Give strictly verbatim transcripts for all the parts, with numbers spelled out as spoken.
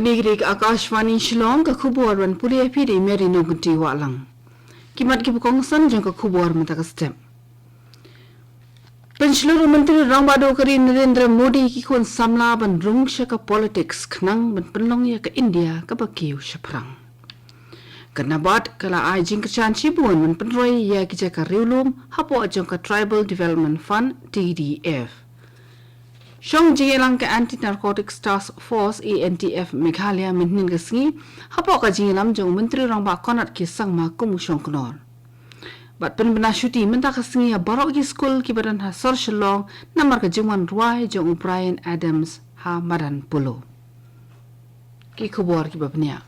Kine ki dei ka Akashvani Shillong, ka khubor ban pule ïa phi da i Mary Nongkynrih Wahlang. Ki mat kiba kongsan jong ka khubor mynta ka step. Pynshlur u Myntri Rangbah Duh ka ri Narendra Modi ïa ki khun samla ban rung sha ka politics khnang ban pynlong ïa ka India kaba kiew shaphrang. Ka NABARD ka la ai jingkyrshan shibun ban pynroi ïa ki jaka riewlum hapoh jong ka Tribal Development Fund, T D F. Shong jingïalang ka Anti Narcotics Task Force, A N T F, Meghalaya mynhynnin ka sngi hapoh ka jingïalam jong u Myntri Rangbah Conrad K Sangma kum u shongknor. Bad pynbna shuti mynta ka sngi ha baroh ki skul kiba don ha sor Shillong namar ka jingwan rwai jong u Bryan Adams ha madan polo. Ki khubor kiba bniah.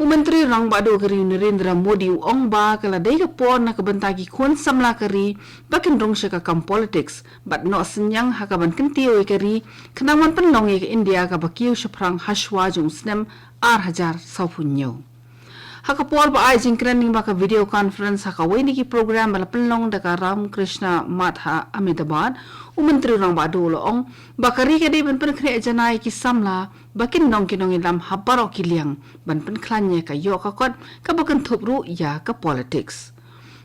U Myntri Rangbah Duh ka ri u Narendra Modi u ong ba ka la dei ka por na ka bynta ki khun samla ka ri ba kin rung sha ka kam politics bad noh synñiang ha kaban kyntiew ïa ka ri khnang ban pynlong ïa ka India kaba kiew shaphrang hashwa jong u snem ar hajar sawphew hynñiew. Ha ka por ba ai jingkren lyngba ka video conference ha kawei na ki program ba la pynlong da ka Ramakrishna Math ha Ahmedabad, u Myntri Rangbah Duh u la ong ba ka ri ka dei ban pynkhreh janai ïa ki samla ba kin long ki nongïalam ha baroh ki liang ban pynkhlaiñ ïa ka ïoh ka kot kaba kynthup ruh ïa ka politics.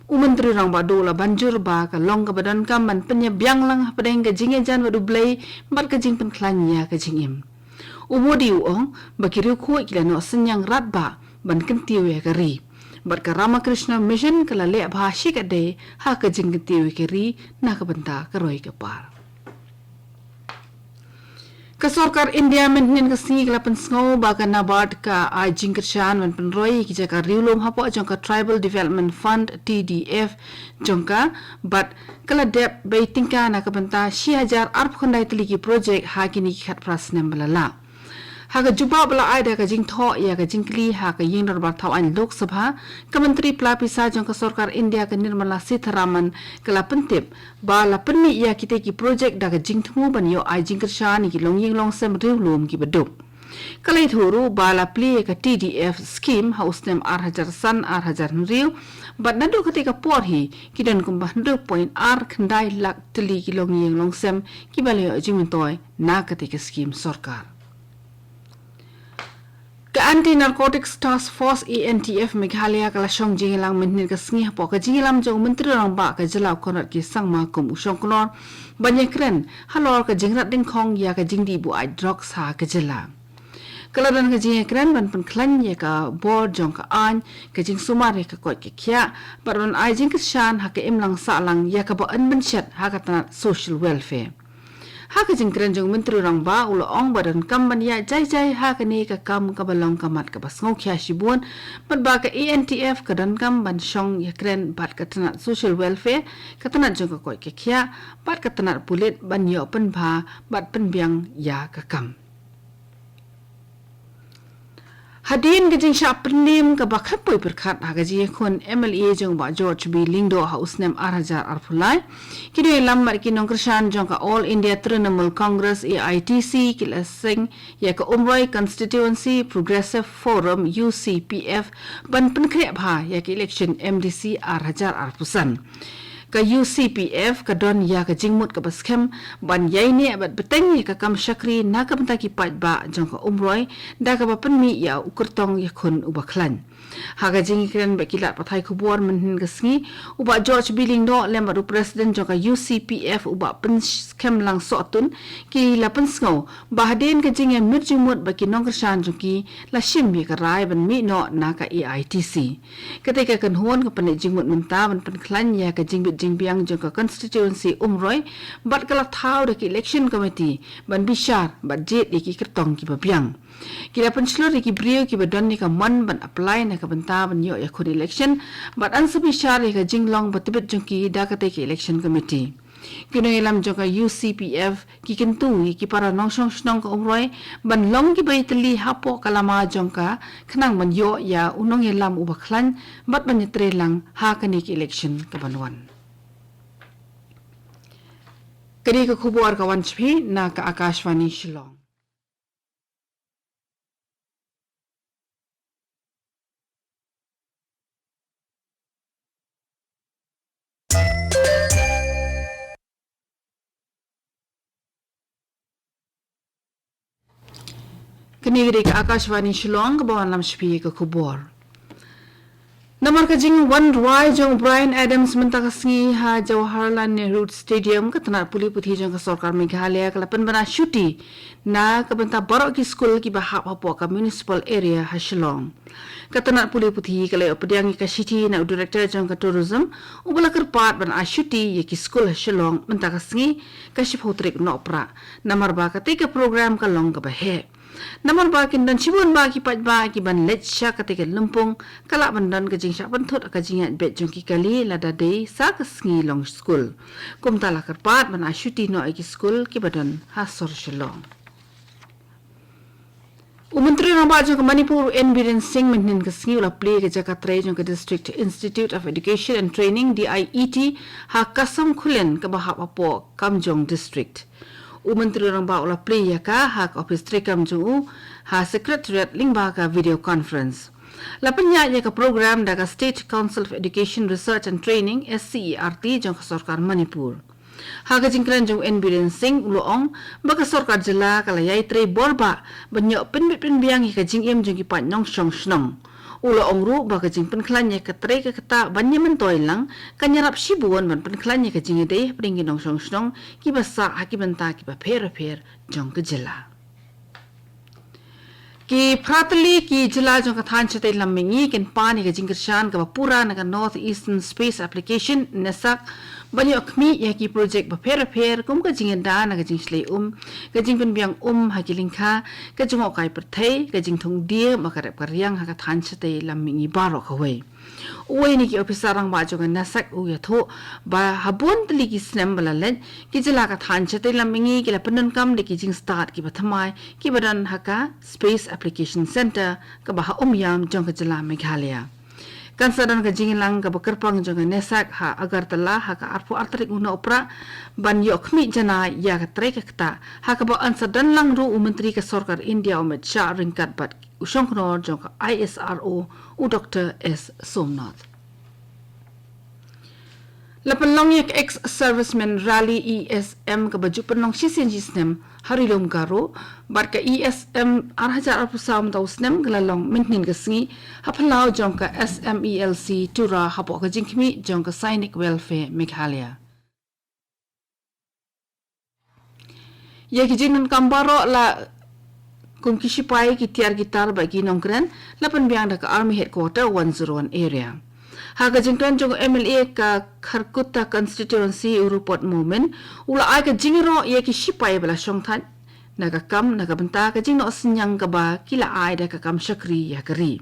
U Myntri Rangbah Duh u la ban jur ba ka long kaba donkam ban pynïabiang lang hapdeng ka jingïajan bad U Blei bad ka jingpynkhlaiñ ïa ka jingim. U Modi u ong ba ki riewkhuid ki la noh synñiang radbah ban kyntiew ïa ka ri bad ka Ramakrishna Mission ka la leh bha shikatdei ha ka jingkyntiew ïa ka ri na ka bynta ka roi ka par. Ka sorkar India mynhynnin ka sngi ka la pynsngew ba ka NABARD ka ai jingkyrshan ban pynroi ïa ki jaka riewlum hapoh jong ka Tribal Development Fund, T D F, jong ka bad ka la dep bei tyngka na ka bynta shi hajar arphew khyndai tylli ki projek ha kine ki khatphra snem ba la lah. Ha ka jubab ba la ai da ka jingthoh ïa ka jingkylli ha ka ïing dorbar thaw aiñ Lok Sabha, ka Myntri Pla Pisa jong ka sorkar India ka Nirmala Sitharaman ka la pyntip ba la pynmih ïa kitei ki projek da ka jingthmu ban ïoh ai jingkyrshan ïa ki longïing longsem riewlum kiba duk. Ka la ïathuh ruh ba la plie ïa ka T D F scheme ha u snem ar hajar san ar hajar hynriew bad naduh katei ka por hi ki don kumba hynriew point ar khyndai lak tylli ki longïing longsem kiba la ïoh jingmyntoi na katei ka scheme sorkar. Ka Anti Narcotics Task Force, A N T F, Meghalaya ka la shong jingïalang mynhynnin ka sngi hapoh ka jingïalam jong u Myntri Rangbah ka jylla u Conrad K Sangma kum u shongknor ban ïakren halor ka jingrat dyngkhong ïa ka jingdih buaid drugs ha ka jylla. Ka la don ka jingïakren ban pynkhlaiñ ïa ka bor jong ka aiñ, ka jingsumar ïa ka koit ka khiah bad ban ai jingkyrshan ha ka imlang sahlang ïa kaba yn mynshet ha ka tnat social welfare. Ha ka jingkren jong u Myntri Rangbah u la ong ba donkam ban ïaid jai jai ha kane ka kam kaba long ka mat kaba sngewkhia shibun bad ba ka A N T F ka donkam ban shong ïakren bad ka tnat social welfare, ka tnat jong ka koit ka khiah bad ka tnat pulit ban ïoh pynbha bad pynbiang ïa ka kam. Hadien ka jingshah pynliem kaba khatpoi pyrkhat ha ka jingïakhun M L A jong u Bah George B Lyngdoh ha u snem ar hajar arphew lai, ki nongïalam bad ki nongkyrshan jong ka All India Trinamool Congress, A I T C, ki la seng ïa ka Umroi Constituency Progressive Forum, U C P F, ban pynkhreh bha ïa ka election M D C ar hajar arphew san. Ka U C P F ka don ïa ka jingmut kaba skhem ban ïaineh bad bteng ïa ka kam shakri na ka bynta ki paidbah jong ka Umroi da kaba pynmih ïa u kyrtong ïakhun uba khlaiñ. Ha ka jingïakren bad ki lad pathai khubor mynhynnin ka sngi, u Bah George B Lyngdoh lem bad u President jong ka U C P F u Bah Pynskhem Langsohtun ki la pynsngew ba hadien ka jingïamir jingmut bad ki nongkyrshan jong ki la shim ïa ka rai ban mih noh na ka A I T C. Katei ka kynhun ka pynleit jingmut mynta ban pynkhlaiñ ïa ka jingbit jingbiang jong ka constituency Umroi bad ka la thaw da ki election committee ban bishar bad jied ïa ki kyrtong kiba biang. Ki la pynshlur ïa ki briew kiba don ïa ka mon ban apply na ka bynta ban ïoh ïakhun election bad yn sa bishar ïa ka jinglong ba tbit jong ki da katei ka election committee. Ki nongïalam jong ka U C P F ki kyntu ïa ki para nongshong shnong ka Umroi ban long kiba ïatylli hapoh ka lama jong ka khnang ban ïoh ïa u nongïalam uba khlaiñ bad ban ïatrei lang ha kane ka election kaban wan. Kane ka khubor ka wan sha phi na ka Akashvani Shillong. Kane ka dei ka Akashvani Shillong kaba wanlam sha phi ka khubor. Namar ka jingwan rwai jong Bryan Adams mynta ka sngi ha Jawaharlal Nehru Stadium, ka tnat pule puthi jong ka sorkar Meghalaya ka la pynbna shuti na ka bynta baroh ki skul kiba hap hapoh ka municipal area ha Shillong. Ka tnat pule puthi ka la ïoh pdiang ïa ka shithi na u director jong ka tourism, uba la kyrpad ban ai shuti ïa ki skul ha Shillong mynta ka sngi, ka shiphew tarik Nohprah. Namar ba katei ka program ka long kaba heh. Namar ba kin don shibun bah ki paidbah kiban leit sha katei ka lympung, ka lah ban don ka jingshah pynthut ka jingïaid beit jong ki kali lada dei sa ka sngi long skul. Kumta la kyrpad ban ai shuti noh ïa ki skul kiba don ha sor Shillong. U Myntri Rangbah jong ka Manipur, u N Biren Singh, mynhynnin ka sngi u la plie ka jaka trei jong ka District Institute of Education and Training, D I E T, ha Kasam Khullen kaba hap hapoh Kamjong District. U Myntri Rangbah u la plie ïa ka ha ka ophis treikam jong u ha Secretariat lyngba ka video conference. La pynïaid ïa ka program da ka State Council of Education Research and Training, S C E R T, jong ka sorkar Manipur. Ha ka jingkren jong u N Biren Singh u la ong ba ka sorkar jylla ka la ïai trei bor bah ban ïoh pynbit pynbiang ïa ka jingim jong ki paid nongshong shnong. U la ong ruh ba ka jingpynkhlaiñ ïa ka trei ka ktah ban ïa myntoi lang kan ïarap shibun ban pynkhlaiñ ïa ka jingïadei hapdeng ki nongshong shnong kiba sah ha ki bynta kiba pher bapher jong ka jylla. Ki phra tylli ki jylla jong ka thaiñ shatei lam mihngi kin pan ïa ka jingkyrshan kaba pura na ka North Eastern Space Application, NESAC, ban ïoh khmih ïa ki project bapher bapher kum ka jingïada na ka jingshlei um, ka jingpynbiang um ha ki lyngkha, ka jngohkai pyrthei, ka jingthung die bad ka rep ka riang ha ka thaiñ shatei lam mihngi baroh kawei. Uwei na ki ophisar rangbah jong ka NESAC u ïathuh ba ha bun tylli ki snem ba la leit, ki jylla ka thaiñ shatei lam mihngi ki la pyndonkam da ki jingstad kiba thymmai kiba don ha ka Space Application Centre kaba ha Umiam jong ka jylla Meghalaya. Kan sa don ka jingïalang kaba kyrpang jong ka NESAC ha Agartala ha ka arphew ar tarik u Nohprah ban ïoh khmih janai ïa ka trei ka ktah, ha kaba yn sa don lang ruh u Myntri ka sorkar India u Amit Shah ryngkat bad u shongknor jong ka I S R O, u Doctor S Somnath. La pynlong ïa ka Ex Servicemen Rally, E S M, kaba ju pynlong shisien shisnem ha Ri Lum Garo bad ka E S M ar hajar arphew saw mynta u snem ka la long mynhynnin ka sngi ha phyllaw jong ka S M E L C Tura hapoh ka jingkhmih jong ka Sainik Welfare Meghalaya. Ïa ki jingdonkam baroh la kum ki shipai, ki tiar ki tar bad ki nongkren la pynbiang da ka Army Headquarter one zero one Area. Ha ka jingkren jong u M L A ka Kharkutta Constituency u Rupert Momin, u la ai ka jingïaroh ïa ki shipai ba la shongthait na ka kam na ka bynta ka jingnoh synñiang kaba ki la ai da ka kam shakri ïa ka ri.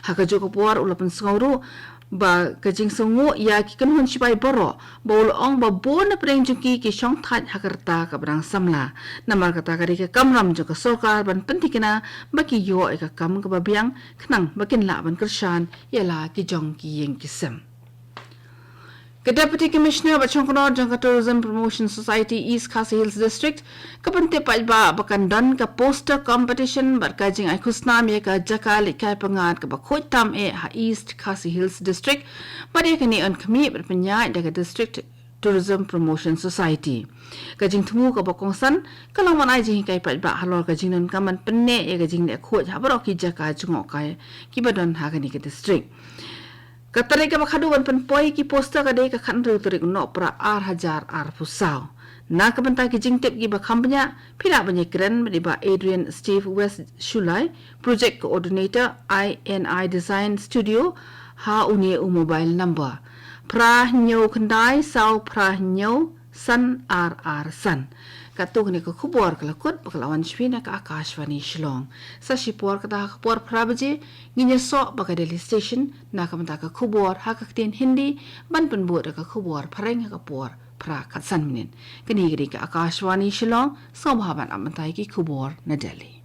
Ha kajuh ka por u la pynsngew ruh ba ka jingsngewnguh ïa ki kynhun shipai baroh, ba u la ong ba bun na pdeng jong ki ki shongthait ha ka rta kaba dang samla. Namar kata ka dei ka kamram jong ka sorkar ban pynthikna ba ki ïoh ïa ka kam kaba biang khnang ba kin lah ban kyrshan ïa la ki jong ki ïing ki sem. Ka Deputy Commissioner bad shongknor jong ka Tourism Promotion Society East Khasi Hills District ka pyntip paidbah ba kan don ka poster competition bad ka jingai khusnam ïa ka jaka leit kai pyngngad kaba khuid tam eh ha East Khasi Hills District, bad ïa kane yn khmih bad pynïaid da ka District Tourism Promotion Society. Ka jingthmu kaba kongsan ka long ban ai jinghikai paidbah halor ka jingdonkam ban pynneh ïa ka jingleh khuid ha baroh ki jaka jngohkai kiba don ha kane ka district. Ka tarik kaba khadduh ban pynpoi ki poster ka dei ka khathynriew tarik Nohprah ar hajar arphew saw. Na ka bynta ki jingtip kiba kham bniah, phi lah ban ïakren bad i Bah Adrian Steve West Shulai, Project Coordinator, I N I Design Studio, ha une u mobile number: phra hynñiew khyndai saw phra hynñiew san ar ar san. Katto kane ka khubor ka la kut bad ka la wan sha phi na ka Akashvani Shillong. Sa shipor kata ha ka por phra baje ngin ïasoh bad ka Delhi Station na ka bynta ka khubor ha ka ktien Hindi, ban pynbud da ka khubor phareng ha ka por phra khatsan minit. Kane ka dei ka Akashvani Shillong, sngewbha ban ap mynta ïa ki khubor na Delhi.